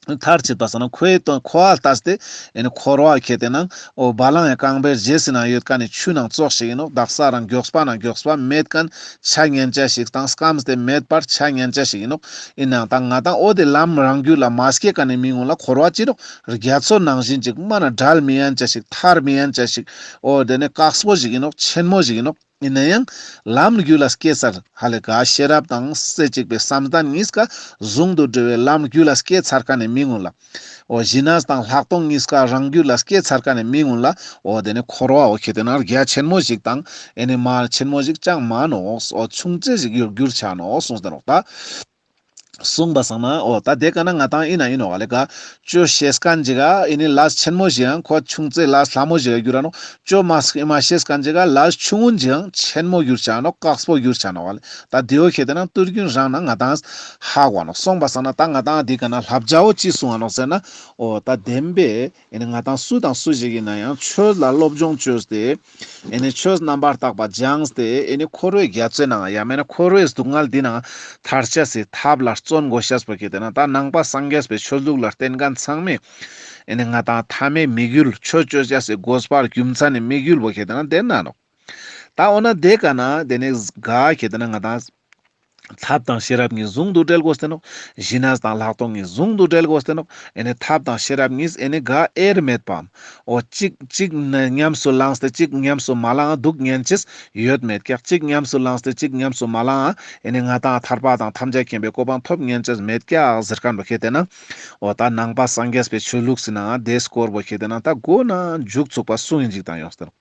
ཐར་ཆེད་པ་སང་ན་ཁོའི་དོན་ཁོ་ཨ་ལྟས་ཏེ་ཨེ་ནི་འཁོར་བ་ཁེ་ཏེ་ན་འོ་བ་ལང་ངི་རྐང་པའི་རྗེས་སི་ན་ཡོད་མཁན་ནི་ཆུ་ནང་ཙོགས་ཤིག་ཨིན་ནོག་དག་ས་རང་མགྱོགས་པ་ན་མགྱོགས་པ་མེད་མཁན་ཆ་ཉན་ཆ་ཞིག་དང་སྐམས་ཏེ་མེད་པར་ཆ་ཉན་ཆ་ཞིག་ཨིན་ནོག་ཨིན་ནའང་ད་ང་ཏང་འོ་དེ་ལམ་རང་རྒྱུད་ལ་མ་སྐྱེ་མཁན་ནི་མི་ངུན་ལ་འཁོར་བ་ཅི་ནོག་རྒྱ་མཚོ་ནང་བཞིན་ཅིག་མ་ན་བྲལ་མི་ཡན་ཆ་ཞིག་ཐར་མི་ཡན་ཆ་ཞིག་འོ་དེ་ནི་དཀགས་པོ་ཞིག་ཨིན་ནོག་ཆེན་མོ་ཞིག་ཨིན་ནོག་ཨིན་ན་ཡང་ལམ་རྒྱུད་ལ་སྐྱེས་ཚར་ཧ་ལེ་ག་ཤེས་རབ་དང་རྩེ་གཅིག་པའི་བསམ་གཏན་གཉིས་ཀ་ཟུང་དུ་འབྲེལ་བའི་ལམ་རྒྱུད་ལ་སྐྱེས་ཚར་མཁན་ནི་མི་ངུན་ལ། འོ་ཞི་གནས་དང་ལྷག་མཐོང་གཉིས་ཀ་རང་རྒྱུད་ལ་སྐྱེས་ཚར་མཁན་ནི་མི་ངུན་ལ། འོ་དེ་ནི་འཁོར་བ་འོ་ཁེ་ཏེ་ན་རྒྱ་ཆེན་མོ་ཞིག་དང་ཨེ་ནི་མ་ཆེན་མོ་ཞིག་ཅང་མ་ནོག་འོ་ཆུང་ཙེ་ཞིག་གྱུར་གྱུར་ཆ་ནོག་གསུངས་ཏེ་ནོག་ད། གསུངས་པ་སང་ན་འོ་ད་དེ་ཀ་ན་ང་ཏང་ཨིན་ན་ཨིན་ནོག་ལེ་ག་ཅོ་ཤེས་མཁན་ཅིག་ག་ཨེ་ནི་ལས་ཆེན་མོ་ཞིག་ཡང་ཁོ་ཆུང་ཙེ་ལས་སླ་མོ་ཞིག་ག་གྱུར་ར་ནོག་ཅོ་མ་མ་ཤེས་མཁན་ཅིག་ག་ལས་ཆུང་ངུན་ཅིག་ཡང་ཆེན་མོ་གྱུར་ཆ་ནོག་དཀགས་པོ་གྱུར་ཆ་ནོག་ལེ། ད་དེའོ་ཁེ་ཏེ་ན་ཏུར་རྒྱུན་རང་ན་ང་ཏང་ཧ་གོ་ནོག་གསུངས་པ་སང་ན་ད་ང་ཏང་དེ་ཀ་ན་བསླབ་བྱའོ་ཅི་གསུང་ང་ནོག་ཟེར་ན། འོ་ད་བདེན་པའི་ཨེ་ནི་ང་ཏང་སུ་དང་སུ་ཞིག་ཡིན་ན་ཡང་ཆོས་ལ་སློབ་སྦྱོང་བཅོས་ཏེ། ཨེ་ནི་ཆོས་རྣམ་པར་དག་པ་སྦྱངས་ཏེ་ཨེ་ནི་འཁོར་བའི་རྒྱ་མཚོའི་ནང་ཡང་མེད་ན་འཁོར་བའི་སྡུག་བསྔལ་འདི་ནང་ཐར་ཆ་སི་ཐབས་ལ་བརྩོན་དགོས་ཤེས་པོ་ཁེ་ཏེ་ན་ད་ནང་པ་སངས་རྒྱས་པའི་ཆོས་ལུགས་ལ་བརྟེན་མཁན་ཚང་མས་ཨེ་ནི་ང་ཏང་ཐ་མའི་དམིགས་ཡུལ་ཆོས་སྤྱོད་ཆ་སི་དགོས་པ་རྒྱུ་མཚན་ནི་དམིགས་ཡུལ་པོ་ཁེ་ཏེ་ན་དེ་ན་ནོག་ད་འོ་ན་དེ་ཀ་ན་དེ་ནི་ག་ཁེ་ཏེ་ན་ང་ཏང་ ཐབས་དང་ཤེས་རབ་གཉིས་ཟུང་དུ་འབྲེལ་དགོས་ཏེ་ནོག། ཞི་གནས་དང་ལྷག་མཐོང་གཉིས་ཟུང་དུ་འབྲེལ་དགོས་ཏེ་ནོག། ཨེ་ནི་ཐབས་དང་ཤེས་རབ་གཉིས་ཨེ་ནི་ག་དབྱེར་མེད་པའམ། འོ་གཅིག་གཅིག་ཉམས་སུ་བླངས་ཏེ་གཅིག་ཉམས་སུ་མ་བླངས་འདུག་ཉན་ཅེས་ཡོད་མེད་ཀྱག། གཅིག་ཉམས་སུ་བླངས་ཏེ་གཅིག་ཉམས་སུ་མ་བླངས་ཨེ་ནི་ང་དང་ཐར་པ་དང་ཐམས་ཅད་མཁྱེན་པའི་གོ་འཕང་ཐོབ་ཉན་ཅེས་མེད་ཀྱག་ཟེར་མཁན་པོ་ཁྱེད་དེ་ན། འོ་ད་ནང་པ་སངས་རྒྱས་པའི་ཆོས་ལུགས་སི་ནང་དེ་སྐོར་པོ་ཁྱེད་དེ་ན་ད་མགོ་ནས་མཇུག་ཚུགས་པ་གསུང་ཡིན་ཅིག་དང་ཡོངས་ཏེ་ནོག།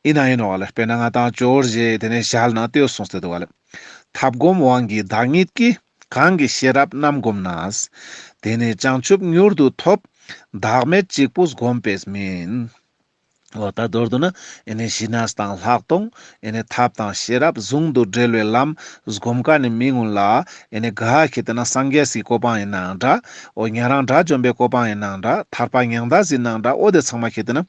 ཨིན་ན་ཨིན་ནོག་ལེ། དཔེར་ན་ང་དང་ཇོ་བོ་རྗེ་དེ་ནས་ཞལ་ནང་ལྟོས་གསུངས་ཏེ་འདུག་ལེ། ཐབས་སྒོམ་དབང་གིས་བདག་ཉིད་ཀྱི། གང་གིས་ཤེས་རབ་རྣམ་བསྒོམས་ནས། དེ་ནས་བྱང་ཆུབ་མྱུར་དུ་ཐོབ། བདག་མེད་གཅིག་པུ་བསྒོམས་པས་མིན། འོ་ད་མདོར་བསྡུ་ན་ཨེ་ནི་ཞི་གནས་དང་ལྷག་མཐོང་ཨེ་ནི་ཐབས་དང་ཤེས་རབ་ཟུང་དུ་འབྲེལ་བའི་ལམ་སྒོམ་མཁན་ནི་མི་ངུན་ལ་ཨེ་ནི་ག་ཁྱེད་དེ་ན་སངས་རྒྱས་སི་གོ་འཕང་ཡིན་ནའང་འདྲ། འོ་ཉན་རང་དགྲ་བཅོམ་པའི་གོ་འཕང་ཡིན་ནའང་འདྲ། ཐར་པ་མྱང་འདས་ཡིན་ནའང་འདྲ། འོ་དེ་ཚང་མ་ཁྱེད་དེ་ན་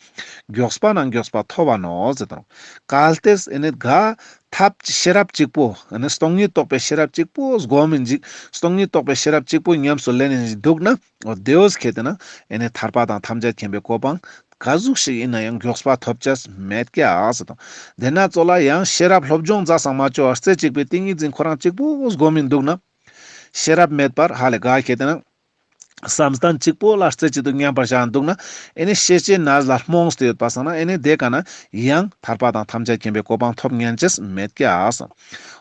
མགྱོགས་པ་ནང་མགྱོགས་པ་ཐོབ་པ་ནོག་ཟེར་དང་། གལ་ཏེ་ཨེ་ནི་ག་ཐབས་ཤེས་རབ་གཅིག་པོ་ཨེ་ནི་སྟོང་ཉིད་རྟོགས་པའི་ཤེས་རབ་གཅིག་པོ་སྒོམ་ཡིན་ཅིག། སྟོང་ཉིད་རྟོགས་པའི་ཤེས་རབ་གཅིག་པོ་ཉམས་སུ་ལེན་ཡིན་ཅིག་འདུག་ན། འོ་དེ་བོ་ཁྱེད་དེ་ན་ཨེ་ནི་ཐར་པ་དང་ཐམས་ཅད་མཁྱེན་པའི་གོ་འཕང་ག་ཟུག་ཞིག་ཡིན་ན་ཡང་མགྱོགས་པ་ཐོབ་ཅེས་མེད་ཀྱག་ཟེར་དང་། དེ་ན་ཙོགས་ལ་ཡང་ཤེས་རབ་སློབ་སྦྱོང་མཛད་སང་མ་ཅོ་བར་རྩེ་གཅིག་པའི་ཏིང་ངེ་འཛིན་ཁོ་རང་གཅིག་པོ་སྒོམ་ཡིན་འདུག་ན། ཤེས་རབ་མེད་པར་ཧ་ལེ་ག་ཁྱེད་དེ་ན། བསམ་གཏན་གཅིག་པོ་ལ་རྩེ་གཅིག་ཏུ་མཉམ་པར་བཞག་འདུག་ན། ཨེ་ནི་ཤེས་བྱའི་གནས་ལ་རྨོངས་ཏེ་ཡོད་པ་སང་ན་ཨེ་ནི་དེ་ག་ན་ཡང་ཐར་པ་དང་ཐམས་ཅད་མཁྱེན་པའི་གོ་འཕང་ཐོབ་ཉན་ཅེས་མེད་ཀྱག་ཟེར།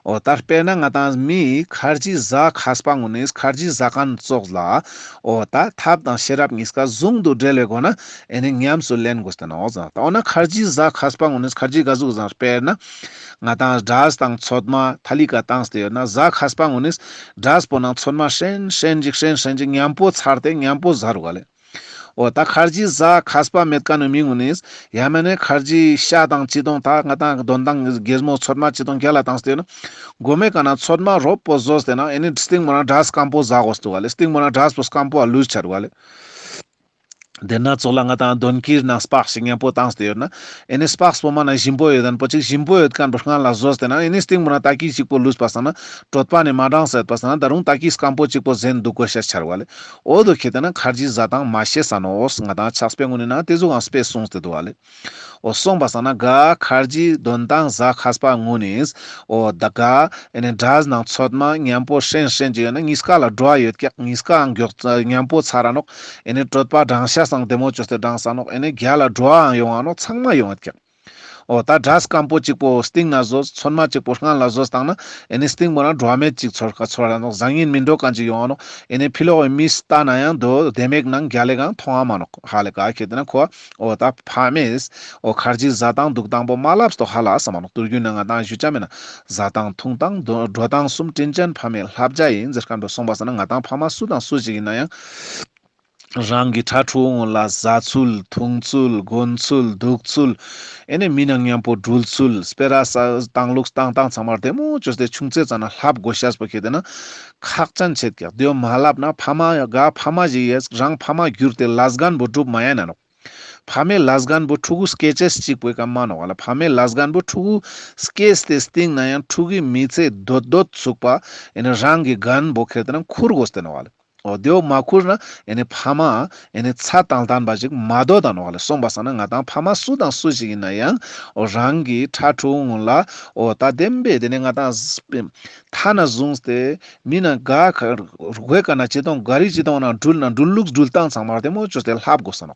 འོ་ད་དཔེར་ན་ང་དང་མི་ཁར་ཇི་ཟ་མཁས་པ་ངུན་ནི་ཁར་ཇི་ཟ་མཁན་ཙོགས་ལ། འོ་ད་ཐབས་དང་ཤེས་རབ་གཉིས་ཀ་ཟུང་དུ་འབྲེལ་བའི་སྒོ་ན་ཨེ་ནི་ཉམས་སུ་ལེན་དགོས་ཏེ་ནོག་ཟེར། ད་འོ་ན་ཁར་ཇི་ཟ་མཁས་པ་ངུན་ནི་ཁར་ཇི་ག་ཟུག་ཟ་དཔེར་ན། ང་དང་འབྲས་དང་ཚོད་མ་ཐ་ལི་ཀ་བཏང་སྟེ་ཡོད་ན་ཟ་མཁས་པ་ངུན་ནི་འབྲས་པོ་ནང་ཚོད་མ་ཧྲེན་ཧྲེན་ཅིག་ཧྲེན་ཧྲེན་ཅིག་མཉམ་པོ་ཚར་ཏེ་མཉམ་པོ་ཟ་རུག་ག་ལེ། འོ་ད་ཁར་ཇི་ཟ་མཁས་པ་མེད་མཁན་ནི་མི་ངུན་ནི་ཡང་མེན་ན་ཁར་ཇི་ཤ་དང་ཅི་དང་ད་ང་དང་དོན་དང་རྒྱལ་མོ་ཚོད་མ་ཅི་དང་རྒྱལ་ལ་བཏང་སྟེ་ཡོད་ན། མགོ་མའི་ཀ་ན་ཚོད་མ་རོབ་པོ་ཟོས་ཏེ་ན་ཨེ་ནི་སྟིང་མོ་ན་འབྲས་སྐམ་པོ་ཟ་དགོས་འདུག་ག་ལེ། སྟིང་མོ་ན་འབྲས་པོ་སྐམ་པོ་ལུས་ཆ་རུག་ག་ལེ། དེ་ན་ཙོགས་ལ་ང་དང་དོན་ཀིར་ནང་སྤགས་ཤིག་མཉམ་པོ་བཏང་སྟེ་ཡོད་ན། ཨེ་ནི་སྤགས་པོ་མ་ན་ཞིམ་པོ་ཡོད་དན་པོ་ཅིག་ཞིམ་པོ་ཡོད་མཁན་པོ་སྔན་ལ་ཟོས་ཏེ་ན་ཨེ་ནི་སྟིང་མོ་ན་ཏ་ཀི་ཅིག་པོ་ལུས་པ་སང་ན་གྲོད་པ་ནི་མ་འགྲངས་ཡོད་པ་སང་ན་ད་རུང་ཏ་ཀི་སྐམ་པོ་ཅིག་པོ་ཟན་འདུག་དགོས་ཤ་ཆ་རུག་ག་ལེ། འོ་དོ་ཁྱེད་དེ་ན་ཁར་ཇི་ཟ་སྟངས་མ་ཤེས་ས་ནོག། ང་དང་ཕྱག་དཔེ་ངུན་ནི་ན་དེ་ཟུག་ཨང་དཔེ་གསུངས་ཏེ་འདུག་ག་ལེ། འོ་སོང་པ་སང་ན་ག་ཁར་ཇི་དོན་དང་ཟ་མཁས་པ་ངུན་ནི། འོ་ད་ག་ཨེ་ནི་འབྲས་ནང་ཚོད་མ་མཉམ་པོ་ཧྲེན་ཧྲེན་ཅིག་ཡོད་ན་གཉིས་ཀ་ལ་བྲོ་བ་ཡོད་ཀྱག། གཉིས་ཀའང་མགྱོགས་མཉམ་པོ་ཚར་ར་ནོག། ཨེ་ནི་གྲོད་པ་འགྲངས་ཤ་སང་བདེ་མོ་བཅོས་ཏེ་འགྲངས་ས་ནོག། ཨེ་ནི་རྒྱལ་ལ་བྲོ་བའང་ཡོང་ང་ནོག། ཚང་མ་ཡོང་ཡོད་ཀྱག། འོ་ད་འབྲས་སྐམ་པོ་གཅིག་པོ་སྟིང་ན་ཟོས་ཚོད་མ་གཅིག་པོ་སྔན་ལ་ཟོས་བཏང་ན་ཨེ་ནི་སྟིང་མོ་ན་བྲོ་བ་མེད་ཅིག་ཚོར་ཁ་ཚོར་ར་ནོག། བཟང་ངན་མི་འགྲོ་མཁན་ཅིག་ཡོང་ང་ནོག། ཨེ་ནི་ཕི་ལོག་གི་མིས་ལྟ་ན་ཡང་དོ་བདེ་མེད་ནང་རྒྱལ་ལ་གང་མཐོང་ང་མ་ནོག། ཧ་ལེ་ག་ཁྱེད་དེ་ན་ཁོ། འོ་ད་ཕ་མས་འོ་ཁར་ཇི་ཟ་སྟངས་འདུག་སྟངས་པོ་མ་ལབ་སྟོ་ཧ་ལ་ས་མ་ནོག། དུས་རྒྱུན་ན་ང་དང་ཞུ་ཆ་མེད་ན་ཟ་སྟངས་འཐུང་སྟངས་འགྲོ་སྟངས་གསུམ་དྲིན་ཅན་ཕ་མའི་བསླབ་བྱ་ཡིན་ཟེར་མཁན་པོ་སོང་པ་སང་ན་ང་དང་ཕ་མ་སུ་དང་སུ་ཞིག་ཡིན་ན་ཡང་རང་གི་ཕྲུ་གུ་ངུན་ལ་ཟ་ཚུལ་འཐུང་ཚུལ་གོན་ཚུལ་འདུག་ཚུལ་ཨེ་ནི་མི་ནང་མཉམ་པོ་འགྲུལ་ཚུལ་སྤེ་ར་ས་བཏང་ལུགས་བཏང་སྟངས་ཚང་མ་བདེ་མོ་བཅོས་ཏེ་ཆུང་ཚེ་ཙ་ན་ལྷབ་དགོས་ཤེས་པོ་ཁྱེད་དེ་ན་ཁག་ཅན་ཆེད་ཀྱག། དེའོ་མ་ལབ་ན་ཕ་མ་ག་ཕ་མ་ཞིག་ཡས་རང་ཕ་མ་གྱུར་ཏེ་ལས་འགན་པོ་སྒྲུབ་མ་ཡ་ན་ནོག། ཕ་མའི་ལས་འགན་པོ་ཕྲུ་གུ་སྐྱེ་ཅེས་གཅིག་པོའི་ཀ་མ་ནོག་ལ། ཕ་མའི་ལས་འགན་པོ་ཕྲུ་གུ་སྐྱེས་ཏེ་སྟིང་ན་ཡང་ཕྲུ་གུའི་མི་ཚེ་སྡོད་སྡོད་ཚུགས་པ་ཨེ་ནི་རང་གི་འགན་པོ་ཁྱེར་ཏེ་ན་འཁུར་དགོས་ཏེ་ནོག་ལ། འོ་དེའོ་མ་འཁུར་ན་ཨེ་ནི་ཕ་མ་ཨེ་ནི་ཚ་དང་ལྡན་པ་ཞིག་མ་སྡོད་ད་ནོག་ལ། སོང་པ་སང་ན་ང་དང་ཕ་མ་སུ་དང་སུ་ཞིག་ཡིན་ན་ཡང་འོ་རང་གི་ཕྲུ་གུ་ངུན་ལ་འོ་ད་བདེན་པའི་དེ་ནི་ང་དང་ཐ་ན་བཟུང་སྟེ་མི་ན་ག་ག་རི་ཅི་དང་ན་འགྲུལ་ན་འགྲུལ་ལུགས་འགྲུལ་སྟངས་ཚང་མ་བདེ་མོ་བཅོས་ཏེ་ལྷབ་དགོས་ས་ནོག།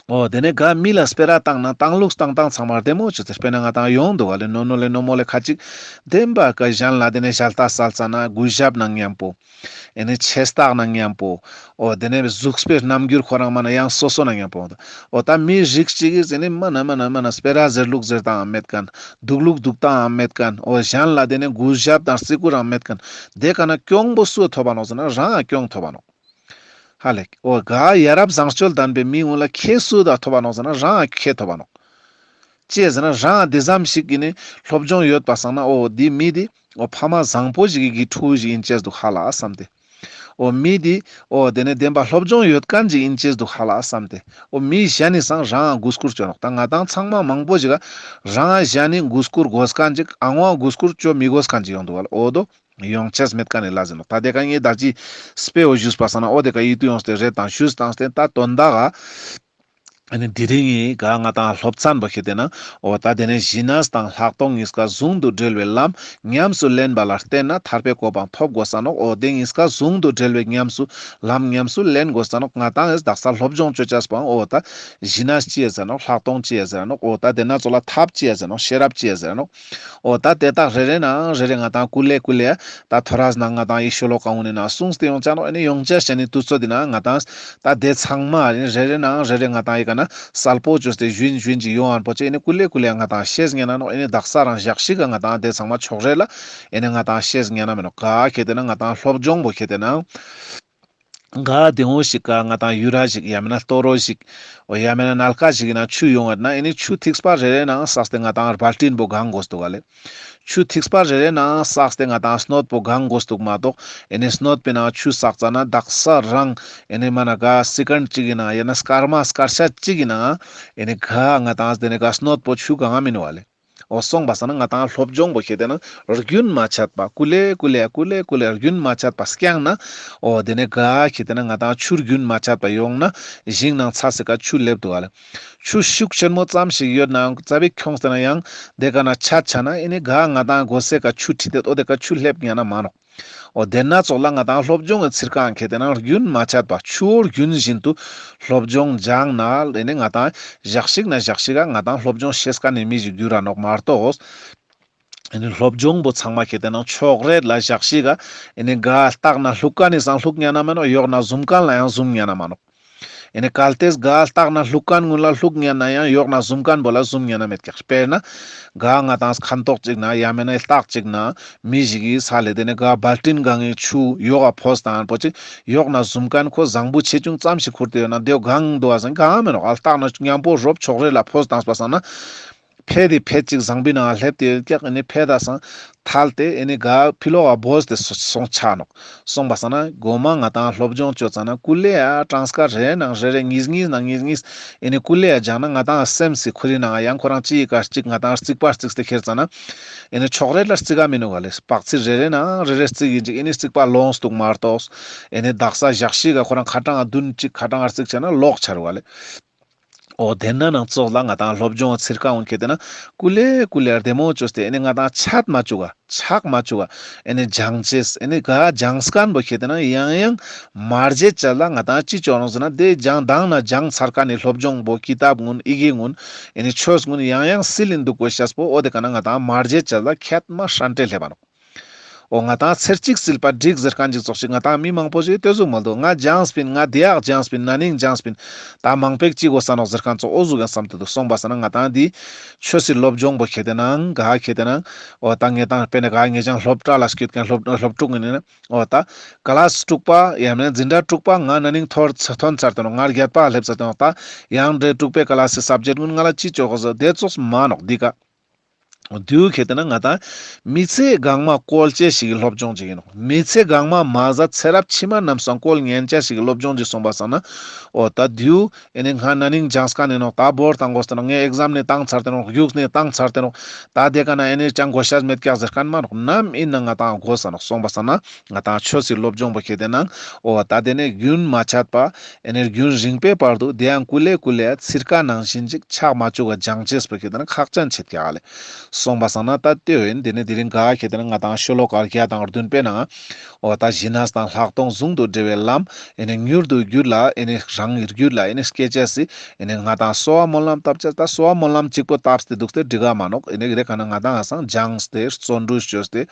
འོ་དེ་ནས་ག་མི་ལ་སྤེ་ར་བཏང་ན་བཏང་ལུགས་བཏང་སྟངས་ཚང་མ་བདེ་མོ་བཅོས་ཏེ། དཔེར་ན་ང་དང་ཡོང་འདུག་ག་ལེ། ནོ་ནོ་ལེ་ནོ་མོ་ལེ་ཁ་ཅིག་བདེན་པ་ཀ་གཞན་ལ་དེ་ནས་ཞལ་ཏ་སལ་ཙ་ན་གུས་ཞབས་ནང་མཉམ་པོ། ཨེ་ནི་ཆེ་རྟགས་ནང་མཉམ་པོ། འོ་དེ་ནས་གཟུགས་པོའི་རྣམ་འགྱུར་ཁོ་རང་མ་ན་ཡང་སོ་སོ་ནང་མཉམ་པོ། འོ་ད་མི་རིགས་གཅིག་གིས་ཨེ་ནི་མ་ན་མ་ན་མ་ན་སྤེ་ར་ཟེར་ལུགས་ཟེར་སྟངས་མེད་མཁན། འདུག་ལུགས་འདུག་སྟངས་མེད་མཁན། འོ་གཞན་ལ་དེ་ནས་གུས་ཞབས་དང་བརྩི་བཀུར་རང་མེད་མཁན། དེ་ཀ་ན་གྱོང་པོ་སུ་ཐོབ་པ་ནོག་ཟེར་ན་རང་ང་གྱོང་ཐོབ་པ་ནོག། ཧ་ལེ། འོ་ག་ཡ་རབས་བཟང་སྤྱོད་ལྡན་པའི་མི་ངུན་ལ་ཁེ་སུ་དང་ཐོབ་པ་ནོག་ཟེར་ན་རང་ང་ཁེ་ཐོབ་པ་ནོག། ཅི་ཟེར་ན་རང་ང་དེ་ཙམ་ཞིག་གི་ནི་སློབ་སྦྱོང་ཡོད་པ་སང་ན་འོ་དེ་མི་དེ་འོ་ཕ་མ་བཟང་པོ་ཞིག་གི་ཕྲུ་གུ་ཞིག་ཡིན་ཅེས་འདུག་ཧ་ལ་བསམ་སྟེ། འོ་མི་དེ་འོ་དེ་ནས་བདེན་པ་སློབ་སྦྱོང་ཡོད་མཁན་ཞིག་ཡིན་ཅེས་འདུག་ཧ་ལ་བསམ་སྟེ། འོ་མི་གཞན་ནི་སང་རང་ང་གུས་བཀུར་བཅོ་ནོག། ད་ང་དང་ཚང་མ་མང་པོ་ཞིག་ག་རང་ང་གཞན་ནི་གུས་བཀུར་དགོས་མཁན་ཅིག་ཨ་ངོ་གུས་བཀུར་བཅོ་མི་དགོས་མཁན་ཅིག་ཡོང་འདུག་ག་ལེ། འོ་དོ། ཡོང་ཅེས་མེད་མཁན་ནི་ལ་ཟེར་ནོག། ད་དེ་ཀ་ངས་ད་ཅི་སྤེ་བོ་ཞུས་པ་སང་ན་འོ་དེ་ཀ་ཡིད་དུ་ཡོངས་ཏེ་རེད་དང་ཞུས་དང་སྟེ་ད་དོན་དག་ག་ ཨ་ནི་དེ་རིང་ངི་ག་ང་ཏང་སློབ་ཚན་པོ་ཁེ་ཏེ་ན་འོ་ད་དེ་ནས་ཞི་གནས་དང་ལྷག་མཐོང་གཉིས་ཀ་ཟུང་དུ་འབྲེལ་བའི་ལམ་ཉམས་སུ་ལེན་པ་ལ་བརྟེན་ན་ཐར་པའི་གོ་འཕང་ཐོབ་དགོས་ས་ནོག་འོ་དེ་གཉིས་ཀ་ཟུང་དུ་འབྲེལ་བའི་ཉམས་སུ་ལམ་ཉམས་སུ་ལེན་དགོས་ས་ནོག་ང་ཏང་ཨེ་དག་ས་སློབ་སྦྱོང་ཅོ་ཅེས་པོའང་འོ་ད་ཞི་གནས་ཅི་ཡ་ཟེར་ནོག་ལྷག་མཐོང་ཅི་ཡ་ཟེར་ནོག་འོ་ད་དེ་ན་ཚོ་ལ་ཐབས་ཅི་ཡ་ཟེར་ནོག་ཤེས་རབ་ཅི་ཡ་ཟེར་ནོག་འོ་ད་དེ་དག་རེ་རེ་ནང་རེ་རེ་ང་ཏང་ཀུ་ལེ་ཀུ་ལེ་ད་ཐོ་རས་ནང་ང་ཏང་ཡི་ཤོ་ལོ་ཀ་གུན་ནི་ནང་གསུངས་ཏེ་ཡོང་ཅེས་ནོག་ཨ་ནི་ཡོང་ཅེས་ནི་དུས་ཚོད་དེ་ནང་ང་ཏང་ད་དེ་ཚང་མ་ཨ་ནི་རེ་རེ་ནང་རེ་རེ་ང་ཏང་ཡི་ཀ་ན་གསལ་པོ་ཅོས་ཏེ་ཞུན་ཞུན་ཅིག་ཡོང་ཨན་པོ་ཅིག་ཨ་ནི་ཀུ་ལེ་ཀུ་ལེ་ང་ཏང་ཤེས་ཉན་ན་ནོག་ཨ་ནི་དག་ས་རང་ཞག་ཤིག་ག་ང་ཏང་དེ་ཚང་མ་ཕྱོགས་རེ་ལ་ཨ་ནི་ང་ཏང་ཤེས་ཉན་ན་མེ་ནོག་ག་ཁེ་ཏེ་ན་ང་ཏང་སློབ་སྦྱོང་པོ་ཁེ་ཏེ་ན། ག་དེ་འོ་ཞིག་ག་ང་ཏང་ཡུ་ར་ཞིག་ཡ་མེད་ན་ལྟོ་རོ་ཞིག་འོ་ཡ་མེད་ན་ནལ་ཀ་ཞིག་ཡིན་ན་ཆུ་ཡོང་བ་ན་ཨེ་ནི་ཆུ་ཐིགས་པ་རེ་རེ་ནང་བསགས་ཏེ་ང་ཏང་བལ་ཏིན་པོ་གང་དགོས་འདུག་ག་ལེ། ཆུ་ཐིགས་པ་རེ་རེ་ནང་བསགས་ཏེ་ང་ཏང་སྣོད་པོ་གང་དགོས་འདུག་མ་གཏོགས་ཨེ་ནི་སྣོད་པའི་ནང་ཆུ་བསགས་ཙ་ན་དག་ས་རང་ཨེ་ནི་མ་ན་ག་སི་ཀན་ཅིག་ཡིན་ན་ཡ་ན་སྐར་མ་སྐར་ཆ་ཅིག་ཡིན་ན་ཨེ་ནི་ག་ང་ཏང་དེ་ནི་ག་སྣོད་པོ་ཆུ་གང་མིན་བ་ལེ། འོ་སོང་པ་སང་ན་ང་ཏང་སློབ་སྦྱོང་པོ་ཁེ་ཏེ་ན་རྒྱུན་མ་ཆད་པ་ཀུ་ལེ་ཀུ་ལེ་ཀུ་ལེ་ཀུ་ལེ་རྒྱུན་མ་ཆད་པ་སྐྱང་ན་འོ་དེ་ནས་ག་ཁེ་ཏེ་ན་ང་ཏང་ཆུ་རྒྱུན་མ་ཆད་པ་ཡོང་ན་ཞིང་ནང་ཚ་སེ་ཀ་ཆུ་སླེབས་འདུག་ག་ལེ། ཆུ་ཤུགས་ཆེན་མོ་ཙམ་ཞིག་ཡོད་ནའང་རྩ་བའི་ཁྱོངས་ཏེ་ན་ཡང་དེ་ཀ་ན་ཆད་ཆ་ན་ཨེ་ནི་ག་ང་ཏང་དགོས་སེ་ཀ་ཆུ་ཁྲིད་དེ་འོ་དེ་ཀ་ཆུ་སླེབས་ཉན་ན་མ་ནོག་འོ་དེ་ན་ཙོགས་ལ་ང་ཏང་སློབ་སྦྱོང་གི་ཚིར་ཁ་ཁེ་ཏེ་ན་རྒྱུན་མ་ཆད་པ་ཆུ་བོ་རྒྱུན་བཞིན་དུ་སློབ་སྦྱོང་སྦྱངས་ན་ཨེ་ནི་ང་ཏང་ཞག་ཞིག་ན་ཞག་ཞིག་ག་ང་ཏང་སློབ་སྦྱོང་ཤེས་མཁན་ནི་མི་ཞིག་འགྱུར་ར་ནོག་མ་གཏོགས། ཨེ་ནི་སློབ་སྦྱོང་པོ་ཚང་མ་ཁེ་ཏེ་ན་ཕྱོགས་རེ་ལ་ཞག་ཞིག་ག་ཨེ་ནི་ག་ལྟག་ན་ལྷུག་མཁན་ནི་སང་ལྷུག་ཉན་ན་མ་ནོག་འོ་ཡོག་ན་ཟུམ་མཁན་ལ་ཡང་ཟུམ་ཉན་ན་མ་ནོག་ཨེ་ནི་གལ་ཏེ་ག་ལྟག་ན་ལྷུག་མཁན་གུན་ལ་ལྷུག་ཉན་ན་ཡང་ཡོག་ན་ཟུམ་མཁན་པོ་ལ་ཟུམ་ཉན་ན་མེད་ཀྱག་དཔེར་ན་ག་ང་ཏང་ཁ་མདོག་ཅིག་ན་ཡ་མེད་ན་ལྟག་ཅིག་ན་མི་ཞིག་གི་ས་ལེ་དེ་ནི་ག་བལ་ཏིན་གང་གི་ཆུ་ཡོག་ག་ཕོས་དང་པོ་ཅིག་ཡོག་ན་ཟུམ་མཁན་ཁོ་བཟང་པོ་ཆེ་ཆུང་ཙམ་ཞིག་ཁུར་ཏེ་ཡོད་ན་དེའོ་གང་འདུག་བ་སང་གང་མེད་ནོག་ཨ་ལྟག་ན་མཉམ་པོ་རོབ་ཕྱོགས་རེ་ལ་ཕོས་དང་པ་སང་ན། ཕེ་དེ་ཕེ་ཅིག་བཟང་པོའི་ནང་སླེབས་ཏེ་ཡོད་ཀྱག་ཨེ་ནི་ཕེ་ད་སང་ཐལ་ཏེ་ཨེ་ནི་ག་ཕི་ལོག་ག་བོས་ཏེ་སོ་སོང་ཆ་ནོག་སོང་པ་སང་ན་གོ་མ་ང་ཏང་སློབ་སྦྱོང་ཅོ་ཙ་ན་ཀུ་ལེ་ཡ་གྲངས་ཀ་རེ་ནང་རེ་རེ་གཉིས་གཉིས་ནང་གཉིས་གཉིས་ཨེ་ནི་ཀུ་ལེ་ཡ་སྦྱང་ན་ང་ཏང་སེམས་སི་ཁོ་རི་ནང་ཡང་ཁོ་རང་ཅི་ཡི་ཀ་ཅིག་ང་ཏང་རྩིག་པ་རྩིགས་ཏེ་ཁྱེར་ཙ་ན་ཨེ་ནི་ཕྱོགས་རེ་ལ་རྩིག་ག་མི་ནུག་ག་ལེ། སྤག་ཚི་རེ་རེ་ནང་རེ་རེ་རྩིག་ཡིན་ཅིག་ཨེ་ནི་རྩིག་པ་ལོངས་འདུག་མ་གཏོགས་ཨེ་ནི་དག་ས་ཞག་ཤིག་ག་ཁོ་རང་ཁ་གྲངས་བདུན་ཅིག་ཁ་གྲངས་རྩིག་ཆ་ན་ལོག་ཆ་རུ་ག་ལེ། འོ་དེ་ན་ནང་ཙོགས་ལ་ང་ཏང་སློབ་སྦྱོང་ཚིར་ཁ་འོང་ཁེ་ཏེ་ན་ཀུ་ལེ་ཀུ་ལེ་རྡེ་མོ་ཅོས་ཏེ་ཨེ་ནི་ང་ཏང་ཆད་མ་བཅུག་ག་ཆག་མ་བཅུག་ག་ཨེ་ནི་སྦྱང་ཅེས་ཨེ་ནི་ག་སྦྱང་མཁན་པོ་ཁེ་ཏེ་ན་ཡང་ཡང་མ་བརྗེད་ཅེས་ལ་ང་ཏང་ཅི་ཅོ་རུང་ཟེར་ན་དེ་སྦྱང་དང་ན་སྦྱང་ཚར་ཁ་ནི་སློབ་སྦྱོང་པོ་ཀི་ཏབ་གུན་ཡི་གེ་གུན་ཨེ་ནི་ཆོས་གུན་ཡང་ཡང་སིལ་ལིན་འདུག་གོ་ཤེས་པོ་འོ་དེ་ཀ་ན་ང་ཏང་མ་བརྗེད་ཅེས་ལ་ཁྱད་མ་ཧྲན་ཏེ་སླེབས་པ་ནོག་འོ་ང་ཏང་ཚེར་གཅིག་སིལ་པ་འགྲིག་ཟེར་མཁན་ཅིག་ཙོགས་ཤིག་ང་ཏང་མི་མང་པོ་ཞིག་ལྟོས་ཟུག་མ་འདུག་ང་སྦྱངས་པིན་ང་དེ་ཡག་སྦྱངས་པིན་ན་ནིང་སྦྱངས་པིན་ད་མང་པོ་ཅིག་དགོས་ས་ནོག་ཟེར་མཁན་ཙོགས་འོ་ཟུག་ཡང་བསམ་དུ་འདུག་སོང་པ་སང་ན་ང་ཏང་འདི་ཆོས་སི་སློབ་སྦྱོང་པོ་ཁེ་ཏེ་ནང་ག་ཁེ་ཏེ་ནང་འོ་ད་ངེ་ཏང་དཔེར་ན་ག་ངེ་ཅང་སློབ་གྲྭ་ལ་སྐྱོད་མཁན་སློབ་སློབ་ཕྲུག་ཡིན་ན་འོ་ད་ཀ་ལཱས་དྲུག་པ་ཡང་མིན་འཛིན་གྲྭ་དྲུག་པ་ང་ན་ནིང་ཐོན་ཚར་ཏེ་ནོག་ང་བརྒྱད་པ་སླེབས་ཚར་ཏེ་ནོག་ད་ཡང་འདྲེ་དྲུག་པའི་ཀ་ལཱས་སི་སབ་ཇེཀ་གུན་ང་ལ་ཅི་ཅོ་དགོས་ཟེར་དེ་ཙོགས་མ་ནོག་འདི་ཀ་དུས་ཁེ་ཏེ་ན་ང་ཏང་མི་ཚེ་གང་མ་བཀོལ་ཅེས་ཤིག་གི་སློབ་སྦྱོང་ཅིག་ཡིན་ནོག་མི་ཚེ་གང་མ་མ་ཟད་ཚེ་རབས་ཕྱི་མ་རྣམས་སང་བཀོལ་ཉན་ཅེས་ཤིག་གི་སློབ་སྦྱོང་ཅིག་སོང་པ་སང་ན་འོ་ད་དུས་ཨེ་ནི་ང་ན་ནིང་སྦྱངས་མཁན་ཡིན་ནོག་ད་བོར་བཏང་དགོས་ཏེ་ནོག་ངས་ཨེག་ཟམ་ནི་བཏང་ཚར་ཏེ་ནོག་རྒྱུགས་ནི་བཏང་ཚར་ཏེ་ནོག་ད་དེ་ཀ་ན་ཨེ་ནི་ཅང་དགོས་ཤེས་མེད་ཀྱག་ཟེར་མཁན་མ་ནོག་ནམ་ཡིན་ན་ང་ཏང་དགོས་ས་ནོག་སོང་པ་སང་ན་ང་ཏང་ཆོས་སི་སློབ་སྦྱོང་པོ་ཁེ་ཏེ་ན་འོ་ད་དེ་ནི་རྒྱུན་མ་ཆད་པ། ཨེ་ནི་རྒྱུན་རིང་པོའི་བར་དུ་དེ་ཡང་ཀུ་ལེ་ཀུ་ལེ་ཚིར་ཁ་ནང་བཞིན་ཅིག་ཆག་མ་བཅུག་ག་སྦྱང་ཅེས་པོ་ཁེ་ཏེ་ན་ཁག་ཅན་ཆེད་ཀྱག་ལེ། སོང་པ་སང་ན་ད་ལྟོས་ཡིན་དེ་ནི་དེ་རིང་ག་ཁེ་ཏེ་ན་ང་ཏང་ཤོ་ལོ་ཀ་བརྒྱ་དང་བདུན་པའི་ནང་འོ་ད་ཞི་གནས་དང་ལྷག་མཐོང་ཟུང་དུ་འབྲེལ་བའི་ལམ་ཨེ་ནི་མྱུར་དུ་རྒྱུད་ལ་ཨེ་ནི་རང་རྒྱུད་ལ་ཨེ་ནི་སྐྱེ་ཅེས་སི་ཨེ་ནི་ང་ཏང་གསོལ་བ་སྨོན་ལམ་བཏབ་ཅེས་ད་གསོལ་བ་སྨོན་ལམ་གཅིག་པོ་བཏབ་སྟེ་འདུག་སྟེ་འགྲིག་ག་མ་ནོག་ཨེ་ནི་རེ་ཁ་ན་ང་ཏང་ཧ་སང་སྦྱངས་ཏེ་བརྩོན་འགྲུས་བཅོས་ཏེ།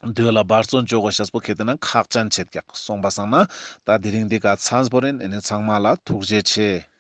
དུས་ལ་འབད་བརྩོན་བཅོ་དགོས་ཤེས་པོ་ཁེ་ཏེ་ན་ཁག་ཅན་ཆེད་ཀྱག་སོང་པ་སང་ན་ད་དེ་རིང་འདི་ཀ་ཚང་པོ་རིན་ཨེ་ནི་ཚང་མ་ལ་ཐུགས་རྗེ་ཆེ།